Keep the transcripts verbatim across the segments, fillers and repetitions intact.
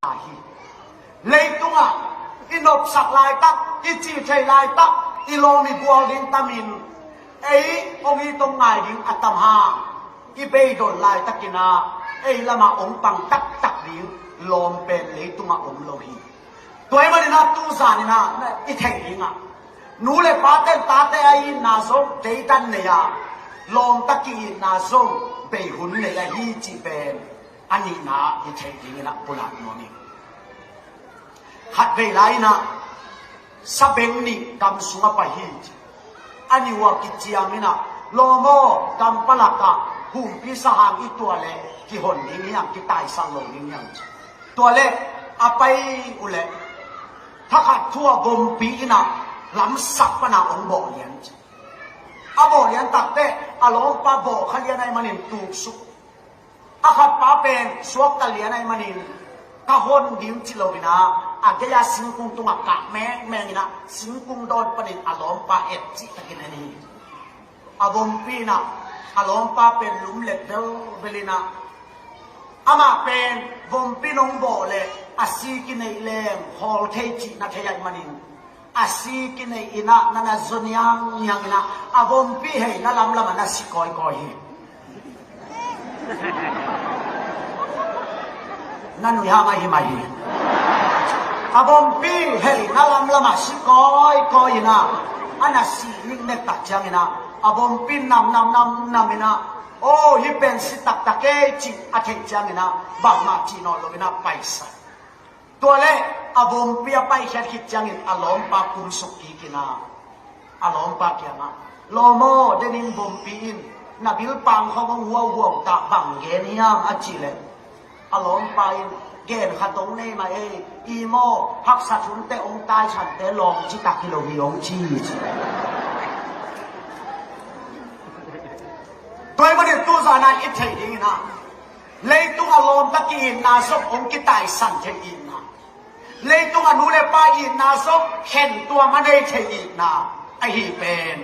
hi. Leitungah i nopsak laitak, i cih theih laitak, i lawm i gual ding tamin, ei hong it hong ngai ding a tam hang, i beidol laitakin ah ei lamah hong pang taktak ding lawm pen leitungah om lo hi. Tua ahih manin ah tuzan in ah i theih ding ah, nu le pate'n tate a itna zong deidan nei a, lawmta ki-itna zong bei hun nei ahi cih pen a nihna i theih dingin ah pulak nuam ing. Khatvei lai-in ah sabeng nih gam sungah pai hi ci. A nih uh a kiciam in ah, lawm aw, gam palak ah humpi sahang i tuah leh kihon ding hi hang, kitaisan lo ding hi hang ci. Tua leh a pai uh leh thakhat thu a vompi in ah lamsak pan a hong bawh lian ci. A bawh lian takteh a lawmpa bawh kha lian ahih manin tuksuk. A khatpa pen suakta lian ahih manin ka hon ding ci lo in ah, a gei-a singkung tungah kah mengmeng in ah singkung dawn panin a lawmpa et cihtakin en hi. A vompi in ah a lawmpa pen lumlet velvel in ah, amah pen vompi in hong bawh leh a si kineih leng hawl thei cihna thei ahih manin, a si kineih in ah na na zaw niangniang in ah, a vompi heihna lamlam ah na si kawikawi hi. Na nuih hang ahi mai hi. A vompi heihna lamlam ah si kawikawi in ah, a na si niknek tak ciangin ah, a vompi namnam namnam in ah, aw, hih pen si taktak ei cih a theih ciangin ah, bangmah cih nawn lo in ah paisan. Tua leh a vompi a paikhiat khit ciangin a lawmpa kumsuk kik in ah, a lawmpa kiangah, lawm aw, denin vompi in na bilpang khawng hong huauhuau ta, bang gen hiam a cih leh, a lawmpa in gen khat hong nei mah ei, i maw, haksat hunte hong taisan te lawng citak hi lo hi hong ci hi ci. Tua ahih manin tuzan ah i theih dingin ah, leitung a lawmta ki-itna zong hong kitaisan thei itna. Leitung a nu le pa itna zong khen tuam a nei thei itna ahi pen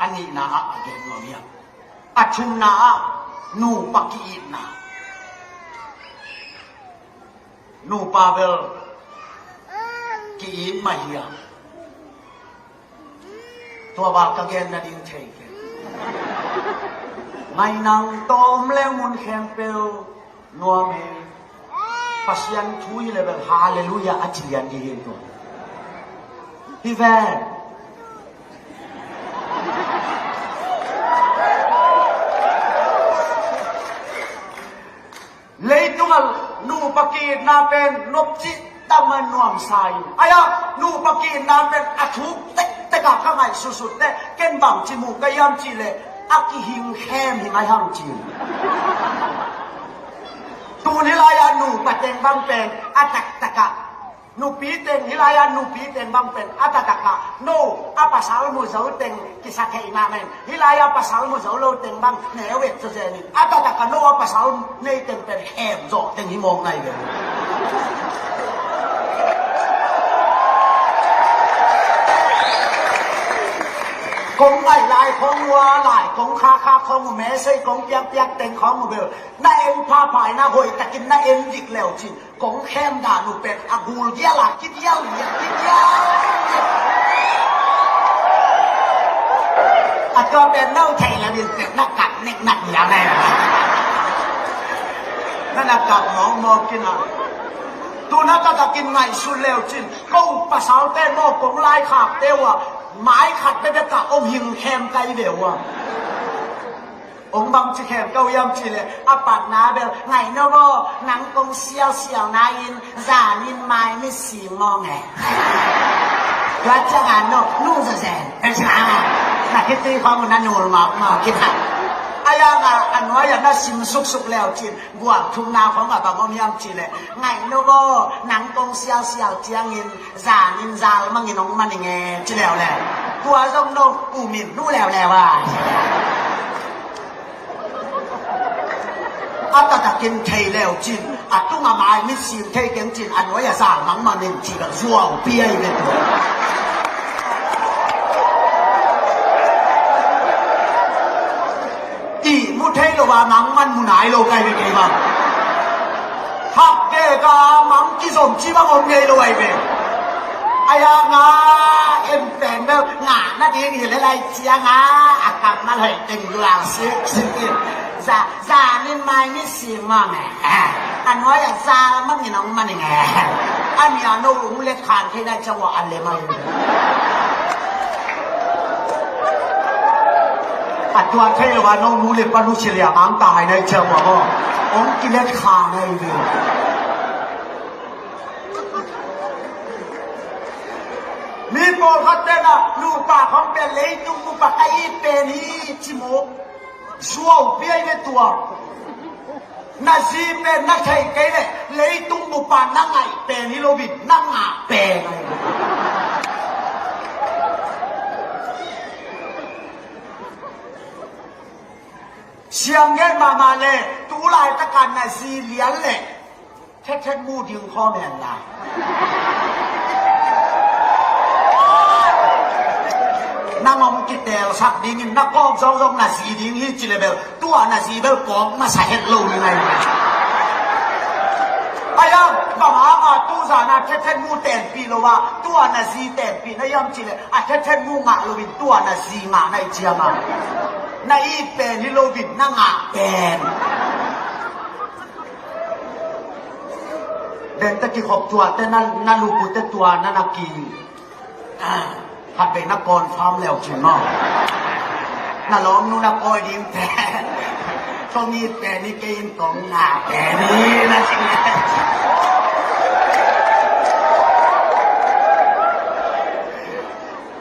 a nihna ah a gen nuam hi a. A thumna ah nupa ki-itna. Nupa bel ki-it mah hi a. Tua val ka gen nading thei kei. Ngainang tawm leng mun khempeuh nuam e. Pasian thu hi leh bel halleluiah a ci lian ding hi tua. Hi ven. Leitung a nupa ki-itna pen nopci tama nuamsa in. Ai-a nupa ki-itna pen a thuk tektek a ka ngaihsutsut teh, ken bangci mu ka hiam cih leh a kihing khem hi mai hang ci. Tun hih lai-a nupa teng bang pen a taktak ah, nupi teng, hih lai-a nupi teng bang pen a taktak ah, no a pasal mu zo teng kisa thei mah men, hih lai-a pasal mu zo lo teng bang neu et zazen in, a taktak ah no a pasal nei teng pen khem zawh teng hi mawk nai ve. Kong ngaih lai khawng uh a, lai kong khakha khawng uh, message kong piakpiak teng khawng uh bel na en phapha in ah, hoihtakin na en dik leu cin. Kong khem dan uh pen a gul gial a kidial, kidial. A tua pen no thei la din pen na kap nek nak nial nai la. Na na kap mawkmawk kina. Tuna ka takin ngaihsun leu cin, ko pasalte maw, kong laikhakte uh a, mai khat bekbek ah om hing khem kai ve uh a. Ong bangci khem ka uh hiam cih leh, a patna bel, ngaih no maw, nang kong sialsial na in, zan in mai mit sim mawng e. Tua ciang a no, nung zazen, e, na khitui khawng na nul mawkmawk kina. A yang a, a nuai a na sim suksuk leu cin, guang thumna khawng a bang om hiam cih leh, ngaih no maw, nang kong sialsial ciangin, zan in zal mangin ong man ing e, ci leuleu. Tua zong no, um in nu leuleu a. A taktakin thei leu cin, a tung a mai mit sim thei keng cin, a nuai a zal mangman in ci bel zuau piai ve tua. Ihmu thei lo a mangman mu nai lo kai ve kei bang. Hak ve Ka mang kizom ci bang om ngei lo ai ve. Ai a nga em pen bel nga na ding hi le lai ciang a, a kam na lai teng luang sik sik in. Za, za nin mai ni si ma nge. A nuai a za ma ni nong ma ni nge. A mi a no ung le khan thei na ciang wa a le mai. A tuan thei lo a no nu le pa nu si le a mang ta hai na ciang wa mo. Ong ki le khan ai ve. Mi pawlkhat te na nupa khong pen leitung nupa ka it pen hi ci mawk. Zuau piai ve tua. Na zi pen na thei kei le leitung nupa na ngaih pen hi lo bit na ngah pen. Siang gen mahmah le tu laitaka na zi lian le thethet mu ding khawm hen la. Nang hong kitelsak dingin na kawk zawkzawk na zi ding hi ci le bel tua na zi bel kawk masa het lo ni ngai. Ayang bang hanga tuzana thethet mu tenpih lo a tua na zi tenpih na hiam ci le a thethet mu ngah loin tua na zi ngah na i ciama. Na it pen hi lo bin na ngah pen. Dente kikhop tuate na, na lupute tua na na ki. Ah, khat vei na confirm leu cin maw. Na lawmnu na pawi ding pen. Kong it pen hi kei in kong ngah pen hi na cin.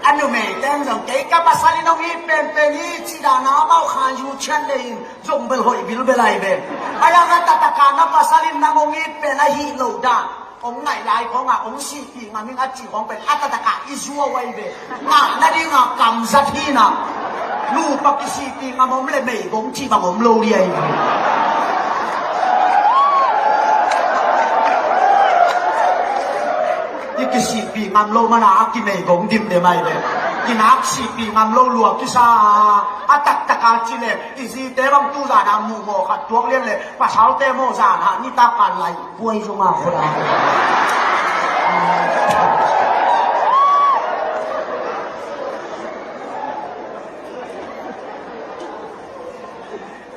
A numei ten zong kei ka pasal in hong it penpen hi ci dan a amau khan yu cian le in zong bel hoih bilbel ai ve. A yang a taktak a na pasal in nang hong it pen a hih lo dan hong ngaih lai khawng a hong sihpih ngam ing a ci khawng pen a taktak a i zuau ai ve. Ngah nading a kamzat hi na. Nupa kisihpih ngam om le meigong cih bang om lo ding ai ve. I kisihpih ngam lo mana a kimeigong dim de mai le. Kinak sihpih ngam lo lua kisa a, a taktak a ci le i zite bang tu zan a muh mawh khat tuak lian le pasalte mawh zan a nitak kan lai puai zong a khol a.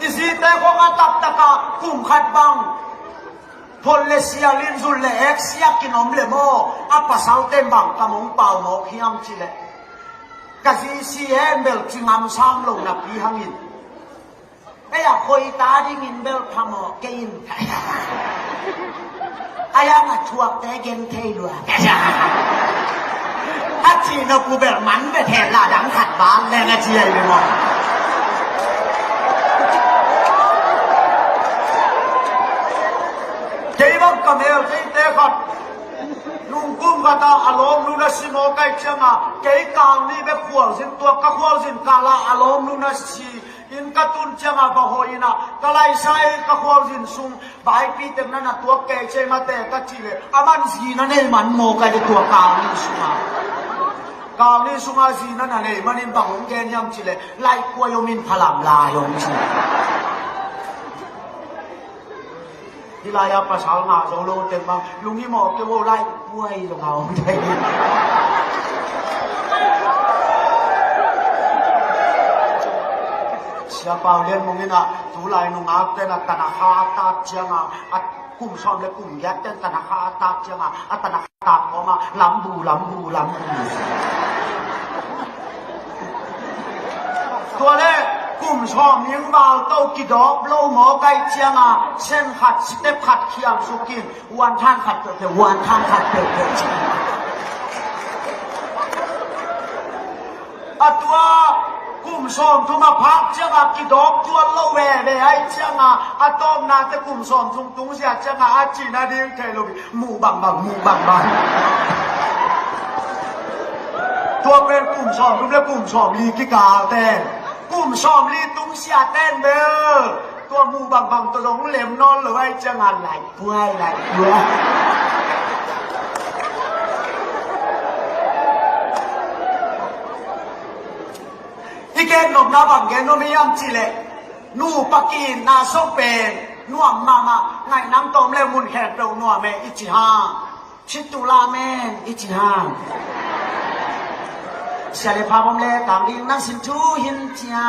I zite khong a taktak a kum khat bang phol le sial in zul le ek siak in om le maw, a pasalte bang kam hong pau mawk hiam ci le. Ka zi si hen bel ci ngam sam lo napi hangin. Ei a khoi ta dingin bel phamawh kei in. A yang a thuakte gen thei lua. A ci na ku bel man bel thei la dang khat bang le na ci ai le maw. Kei bang ka mel kei te khat. Lungkum khat a a lawmnu na si mawk ai cianga kei kang ni bek khualzin tuak ka khualzin kala a lawmnu na si in ka tun cianga va hoih ina ka laisai ka khualzin sung vaipi tek na na tuak kei cei mate ka ci le a man zi na nei man mawk ai le tua kang ni sunga. Kang ni sunga zi na na nei manin bang hong gen hiam ci le lai kuai om in phalam lai om ci. Hih lai-ah pasal ngah zo lo teng bang lunghimawh kei vo lai puai zong a om thei. Sia Pau Lian Mung in ah tulai nungak ten a tanakha a tak cianga a kum sawm le kum giat ten tanakha a tak cianga a tanakha tak kawma lambu lambu lambu. Tua le kum sawm ning val to kidawp lo mawk ai cianga sen khat step khat khiam sukin uan than khat peuhpeuh uan than khat peuhpeuh ci. A tua kum sawm thum a phak cianga kidawp tuan lo veve ai cianga a tawpnate kum sawm thum tungzia cianga a cina ding thei lo. Muh bangbang muh bangbang. Tua pen kum sawm thum le kum sawm li kikal ten kum sawm li tungsia ten bel tua muh bangbang tua zong lem nawn lo ai cianga lai puai lai puai. I gen nopna bang gen nuam hiam ci le nupa ki-itna song pen nuam mahmah. Ngaih nang tawm le mun khempeuh nuam e i ci hang. Chitula men i ci hang. Sia le pha bom le kang ding nang sin thu hin cia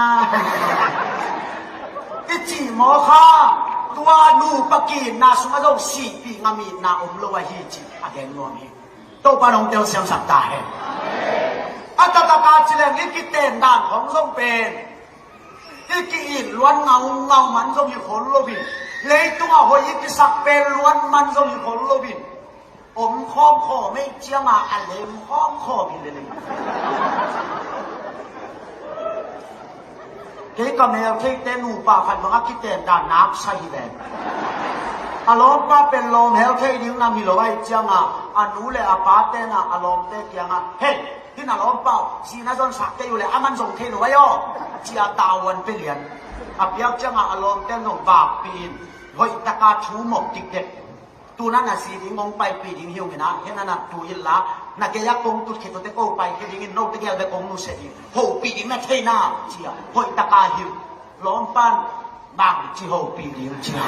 i ci maw kha. Tua nupa ki-itna sungah zong sihpih ngam itna om lo ahi ci a gen nuam hi. Topa nong telsiamsak ta hen. A taktak a ci leng i kiten dan khong zong pen i ki-it luan ngaungau man zong hi khol lo in, leitungah hoih i kisak pen luan man zong hi khol lo in, om khawm khawm ei ciangah a lem khawm khawm hi leleng. Kei ka mel theite nupa khat bangah kiten dan nak sa hi ve. A lawmpa pen lawm hel thei ding nam hi lo ahih ciangah a nu le a pa tenah a lawmte kiangah, hei, hih na lawmpa uh zi na zonsak kei uh leh a man zong thei lo ahi aw, ci-a tavuan pia lian. A piak ciangah a lawmte in zong vakpih in hoih taka thu mawk dikdek. Tu na na zi ding hong paipih ding hi ung in ah, hih na na tu inla, na gei-ah kong tut khit uh teh ko paikhia dingin, note gel bek kong nusia ding, hopih ding na thei na, ci-a hoih taka hilh. Lawmpan bangci hopih ding ci-a,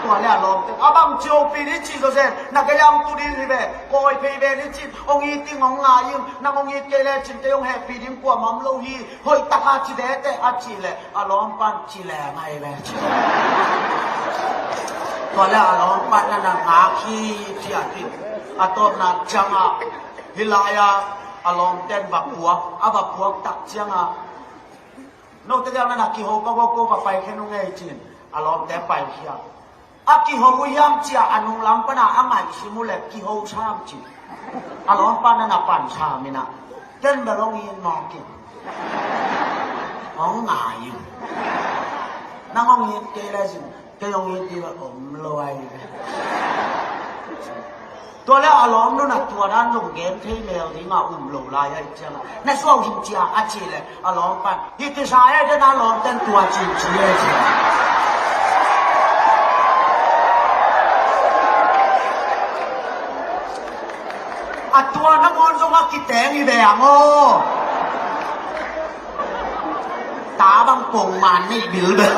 tua le a lawmte a bangci hopih ding ci zawzen, na gei-ah hong tu ding hi ve, kawi phei ve ni cin, hong it ding hong ngai in, nang hong it kei lecin kei hong hehpih ding kuamah om lo hi, hoih taka ci dete a cih leh a lawmpan ci leng ahi ve ci. Tua le a lawmpan na na ngak hi ci-a hi. A tawpna ciangah hih lai-ah a lawmten va puak, a va puak tak ciangah, note gel na na kiho pa ko, ko va paikhia nung ei cin a lawmte paikhia. A kiho uh hiam ci-a a nunglam pana a ngaihsim uh leh kiho sam ci. A lawmpa na na pan sam in ah, ken bel hong it mawk in, hong ngai in, nang hong it kei lecin kei hong it ding bel om lo ahi ve. Tua le a lawmnu na tua dan zong gen thei mel ding a um lo lai ahih ciangah na suau hin ci-a a cih leh a lawmpan hi tisa e, den a lawmten tua cin ci e ci. A tua nangawn zong a kiteng hi ve ang aw. Ta bang pongman neih bilbel.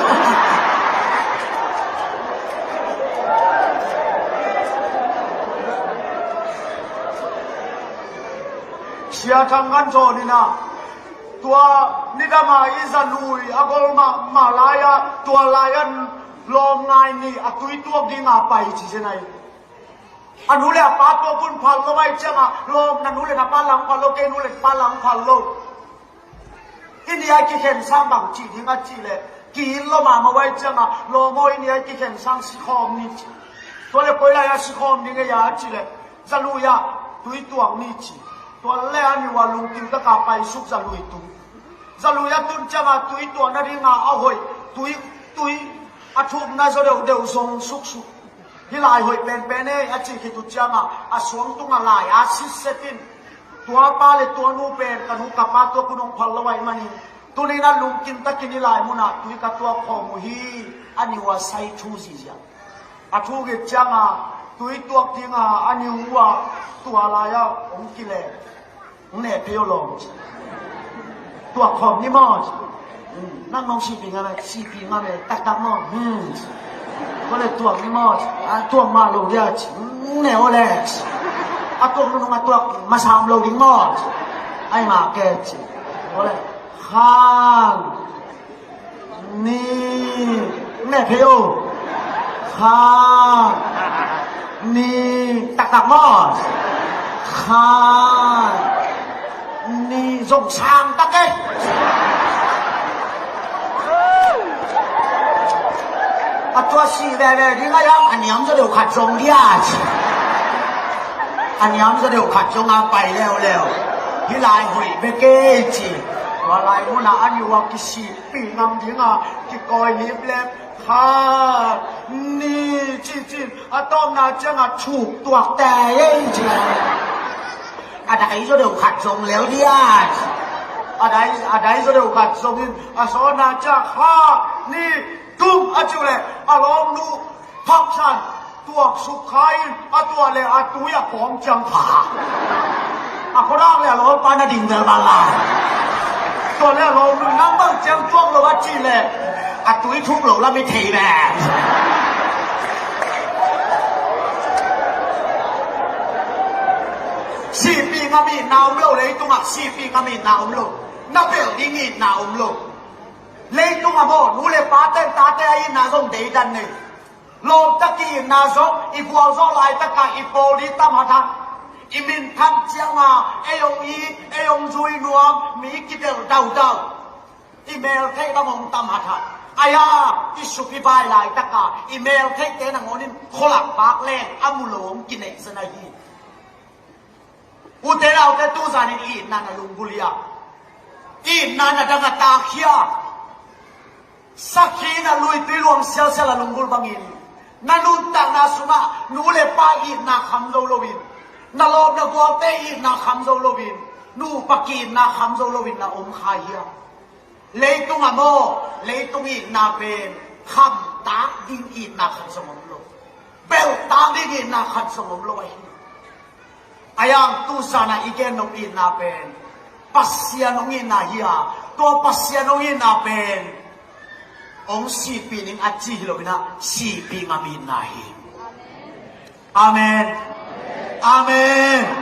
Sia Thang Ngan Zawn in ah, tua nidang a i za lui a gol mahmah lai-ah, tua lai-ah lawm ngai nih a tui tuak ding a pai ci zen ahi. A nu le a pa tuak hun phal lo ahih ciangah, lawm na nu le na pa lang phal lo, kei nu le pa lang phal lo. I ni a i kikhen sang bang cih ding a cih leh, ki-it lo mahmah uh ahih ciangah, lawm aw i ni a i kikhen sang sikhawm ni ci. Tua le koi lai-ah sikhawm ding ei a cih leh, za lui ah tui tuak ni ci. Tua le a niu a lungkim taka paisuk za lui tung. Za lui a tun ciangah tui tuak nadingah a hoih tui, tui a thukna zaw deuhdeuh zong suksuk. Hih lai hoih penpen ei a cih khit uh ciangah a suang tungah lai a sitset in, tua pa le tua nu pen ka nu ka pa tuak hun hong phal lo ahih manin, tuni-in a lungkim takin hih lai munah tui ka tuak khawm uh hi, a niu a sai thu ziahziah. A thuk khit ciangah tui tuak dingah a niu uh ah tua lai-ah hong kileh. Hong neh phei o lawm ci. Tuak khawm ni maw ci. Hmm, nang nong sihpih ngam e, sihpih ngam e, taktak maw. Hmm ci. Ko le tuak ni maw ci. A tuak mah lo dia ci. Hong neh o le ci. A tuak nunung a tuak masa om lo ding maw ci. Ai ma ke ci. Ko le khan. Ni, ne phei o. Kha. Ni, taktak maw. Kha. Ni, zong sang tak e. A tua sih veve ding a hiam, a niam zaw deuh khat zong dia ci. A niam zaw deuh khat zong a pai leuleu. Hih lai hoih bek e ci. Tua lai munah a niu a kisih pih ngam dingah kikawi hip lep kha ni cihcin a tawpna ciangah thuk tuak tei ei ci. A dai zaw deuh khat zong lel dia ci. A dai, a dai zaw deuh khat zongin a sawtna ciah kha ni tum a ci uh leh a lawmnu Thaksan tuak suk kha in a tuah le a tui a kawm ciang pha. A khuadak le a lawmpa na ding vel bal lai. Tua le a lawmnu nang bang ciang tuak lo a cih le a tui thuk lo lam i thei ve. Sihpih ngam itna om lo, leitungah sihpih ngam itna om lo. Na belh ding itna om lo. Leitungah maw, nu le pa ten tate a itna zong deidan nei. Lawmta ki-itna zong, i gualzawh laitakah i pawl i tam hathat, i minthang cianga ei hong it, ei hong zui nuam, mi kidelh daudau. I meltheih bang hong tam hathat. Aia, i suk i bai laitaka i meltheihte nangawnin khualak bak leng a mu lo hong kineihsan ahi. Ute naute, tuzanin itna na lunggulh hia? Itna na dang a tak hia? Sakhi na luitui luang sialsial a lunggulh bangin, na nuntakna sungah nu le pa itna kham zo loin, na lawm na gualte itna kham zo loin, nupa ki-itna kham zo loin na om kha hia? Leitungah maw, leitung itna pen khamtak ding itna khat zong om lo. Belhtak ding itna khat zong om lo ahi. Ahi hang tuzanah i gen nop itna pen Pasian hong itna hi a, tua Pasian hong itna pen hong sihpih ning a ci hi loinah sihpih ngam itna hi. Amen. Amen.